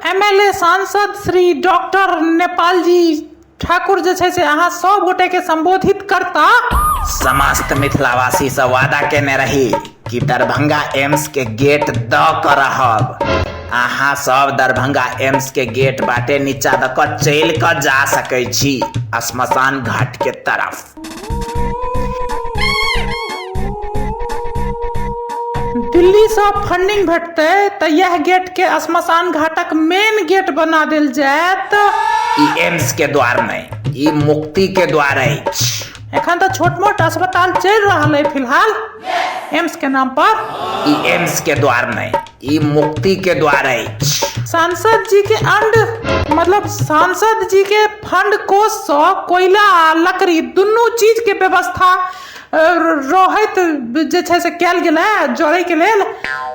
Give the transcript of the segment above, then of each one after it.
MLA सांसद Shri doctor Nepal ji Thakur जे छै से अहाँ सब गोटे के संबोधित करता। समस्त मिथिलावासी से वादा केने रही कि दरभंगा एम्स के गेट द क रहब। अहाँ सब दरभंगा एम्स के गेट बाटे नीचा द क चलि क जा सकै छी श्मशान घाट के तरफ। दिल्ली सँ फंडिंग भेटतै तऽ यैह गेट के श्मशान घाटक मेन गेट बना देल जायत। ई एम्स के द्वार नहि, ई मुक्ति के द्वार अछि। एखन तऽ छोट मोट अस्पताल चलि रहल अइ फिलहाल एम्स के नाम पर। ई एम्स के द्वार नहि, ई मुक्ति के द्वार अछि। सांसद जी के अंड मतलब सांसद जी के फंड कोष सँ कोयला आ लकड़ी दुनू चीज के व्यवस्था रहैत जे छै से कयल गेल है जड़ै के लेल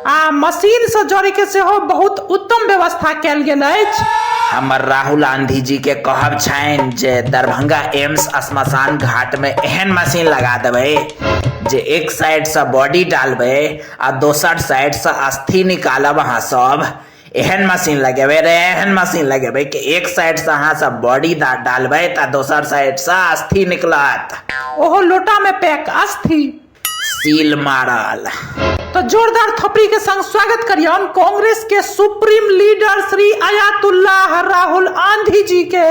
आ मशीन सँ जड़ै के सेहो बहुत उत्तम व्यवस्था कयल गेल अछि। हमर राहुल गांधी जी के कहब छनि जे दरभंगा एम्स श्मशान घाट में एहन मशीन लगा देबै जे एक साइड से बॉडी डालबै आ दोसर साइड से अस्थि निकालब। अहाँ सब एहन मशीन लगेबै रे, एहन मशीन लगेबै कि एक साइड से अहाँ सब बॉडी डालबै तऽ दोसर साइड से अस्थि निकलत, ओहो लोटा में पैक अस्थि सील मारल। तो जोरदार थपड़ी के संग स्वागत करियन कांग्रेस के सुप्रीम लीडर श्री अयातुल्लाह राहुल गांधी जी के।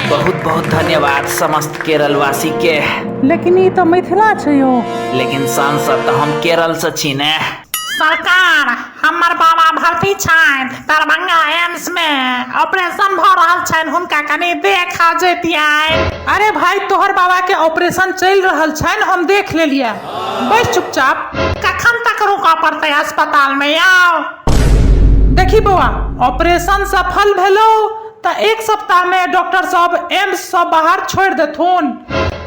बहुत बहुत धन्यवाद समस्त केरलवासी के। लेकिन ई तऽ मिथिला छै यौ। लेकिन सांसद तऽ हम केरल से छी ने। सरकार, हमर बाबा भर्ती छथि दरभंगा एम्स में, ऑपरेशन भऽ रहल छनि, हुनका कनि देख जैतियनि। अरे भाई, तोहर बाबा के ऑपरेशन चलि रहल छनि, हम देख लेलियै, बैस चुपचाप। कखन तक रुकऽ पड़तै अस्पताल में यौ? देखी बौआ, ऑपरेशन सफल भेलौ तऽ एक सप्ताह में डॉक्टर सब एम्स सँ बाहर छोड़ि देथुन,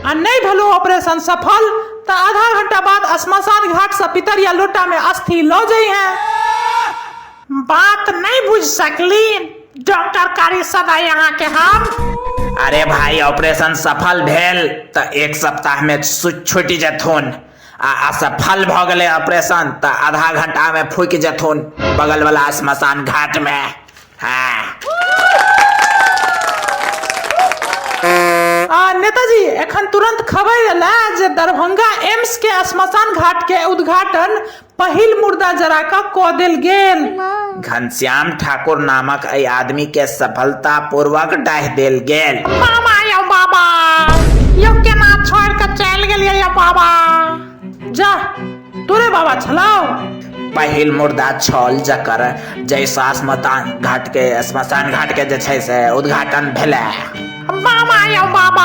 आ नहि भेलौ ऑपरेशन सफल तऽ आधा घंटा बाद श्मशान घाट सँ पितरिया लोटा में अस्थि लऽ जइहें। बात नहीं बुझ सकली डॉक्टर कारी सदा यहाँ के हम। अरे भाई, ऑपरेशन सफल भेल तऽ एक सप्ताह में छुटि जेथुन, आ असफल भऽ गेलै ऑपरेशन तऽ आधा घंटा में फूकि जेथुन बगल वाला श्मशान घाट में। हाँ। आ नेताजी, एखन तुरंत खबर एला जे दरभंगा एम्स के श्मशान घाट के उद्घाटन पहिल मुर्दा जरा कऽ कऽ देल गेल। घनश्याम ठाकुर नामक एहि आदमी के सफलता पूर्वक डाहि देल गेल। बाबा यौ बाबा यौ, केना छोड़ के चलि गेलियै यौ बाबा? जा, तोरे बाबा छलौ। पहिल मुर्दा छल जकर जैसा श्मशान घाट के श्मशान घाट के जे छै से उद्घाटन भेलै। बाबा यौ बाबा,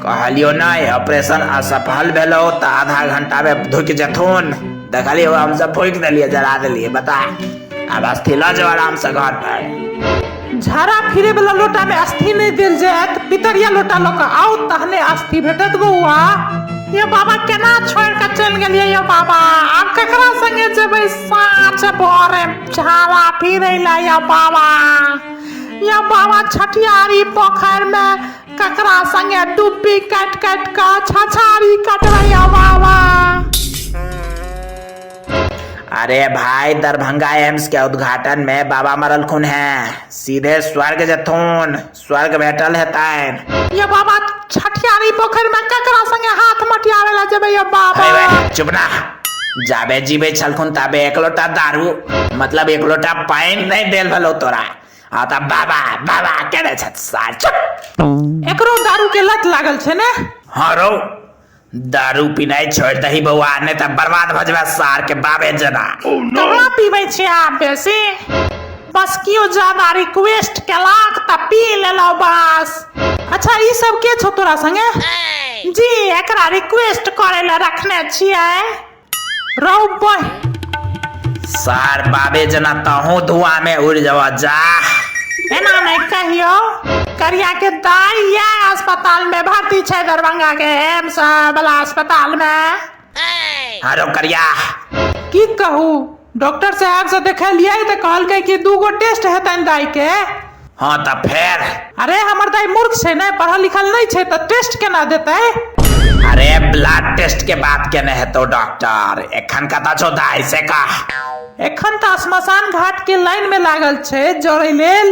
कहलियो नहि ऑपरेशन असफल भेलौ तऽ आधा घंटा में धुकि जेथुन। देखलियो, हम सब फूकि देलियै, जरा देलियै। बता, आब अस्थि लऽ जाओ आराम से घर पर। झाड़ा फिरे वाला लोटा में अस्थि नहीं देल जायत, पितरिया लोटा लऽ कऽ आउ तहने अस्थि भेटत बौआ। ये बाबा, केना छोड़ के चलि गेलियै ये बाबा? आब ककरा संगे जेबै साँझ भोरे झाड़ा फिरै ला ये बाबा? ये बाबा, छठियारी पोखरि में ककरा संगे डुब्बी काटि काटि कऽ छछारी कटबै ये बाबा? अरे भाई, दरभंगा एम्स के उद्घाटन में बाबा मरलखुन हैं, सीधे स्वर्ग जथुन, स्वर्ग भेटल हेतैन। ये बाबा, छठियारी पोखरि में ककरा संगे हाथ मटियावे ला जेबै ये बाबा? अरे बे, चुप ना। जाबे जीबे छलखुन ताबे एक लोटा दारू, मतलब एक लोटा पानि नहीं देल भेलो तोरा, आ तब बाबा बाबा केने छथ सार, चुप। एकरो दारू के लत लागल छै ने? हाँ रौ, दारू पीनाइ छोड़ि दही बौआ, नहि तऽ बर्बाद भऽ जेबै सार के बाबे जेना। कहाँ पीबै छी अहाँ बेसी, बस कियो ज्यादा रिक्वेस्ट केलक तऽ पी लेलहुँ बस। अच्छा, ई सब के छौ तोरा संगे? जी, एकरा रिक्वेस्ट करे लए रखने छियै। रौ बहि। सार बाबे जेना तहूँ धुआं में उड़ जब जा। एना नहीं कहियो, करिया के दाई या अस्पताल में भर्ती छै दरभंगा के एम्स वाला अस्पताल में। हरो करिया, की कहू, डॉक्टर साहब से देखेलियै तऽ कहलकै कि 2 गो टेस्ट हेतनि दाई के। हाँ तऽ फेर? अरे हमर दाई मूर्ख छै ने, पढ़ल लिखल नहीं छै, तऽ टेस्ट केना देतै? अरे ब्लड टेस्ट के बात केने हेतौ डॉक्टर। एखन कतऽ छौ दाई से कह। एखन तऽ श्मशान घाट के लाइन में लागल छै जरै लेल।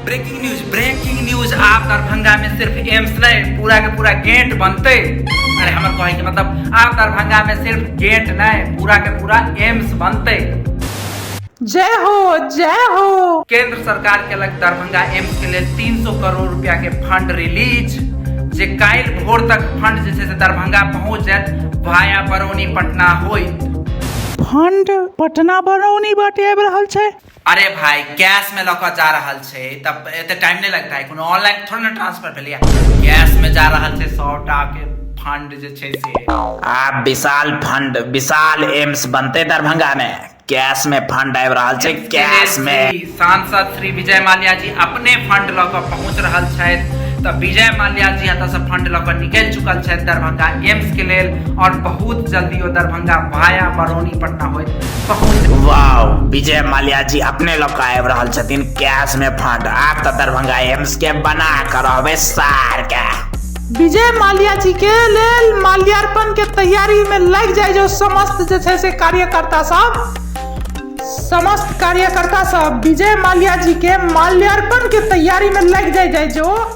ब्रेकिंग न्यूज, ब्रेकिंग न्यूज, आब दरभंगा में सिर्फ एम्स नहीं, पूरा के पूरा गेट बनते। अरे हमर कहे के मतलब आब दरभंगा में सिर्फ गेट नहीं, पूरा के पूरा एम्स बनते। जय हो, जय हो। केंद्र सरकार के लग दरभंगा एम्स के लिए 300 करोड़ रुपया के फंड रिलीज, जे काल्हि भोर तक फंड जे छै से दरभंगा पहुंच जायत भाया बरौनी पटना होइत। फंड पटना बरौनी बाटे आबि रहल छै। अरे भाई कैश में लऽ कऽ जा रहल छै तब एते टाइम नहीं लगता है, कोनो ऑनलाइन थोड़े ना ट्रांसफर भेलैया, कैश में जा रहल छै 100 टा के फंड जे छै से। आब विशाल फंड, विशाल एम्स बनते दरभंगा में, कैश में फंड आबि रहल छै, कैश में। सांसद श्री विजय माल्या जी अपने फंड लऽ कऽ पहुंच रहल छथि, तऽ विजय माल्या जी एतऽ से फंड लऽ कऽ निकलि चुकल छथि दरभंगा एम्स के लेल और बहुत जल्दी ओ दरभंगा भाया बरौनी पटना होइत पहुंच। वाह, विजय माल्या जी अपने लऽ कऽ आबि रहल छथिन कैश में फंड, आब तऽ दरभंगा एम्स के बना कऽ रहबै सार के। विजय माल्या जी के लेल माल्यार्पण के तैयारी में लागि जाय जो समस्त जे छै से कार्यकर्ता सब, समस्त कार्यकर्ता सब विजय माल्या जी के माल्यार्पण के तैयारी में लागि जाय जाय जो।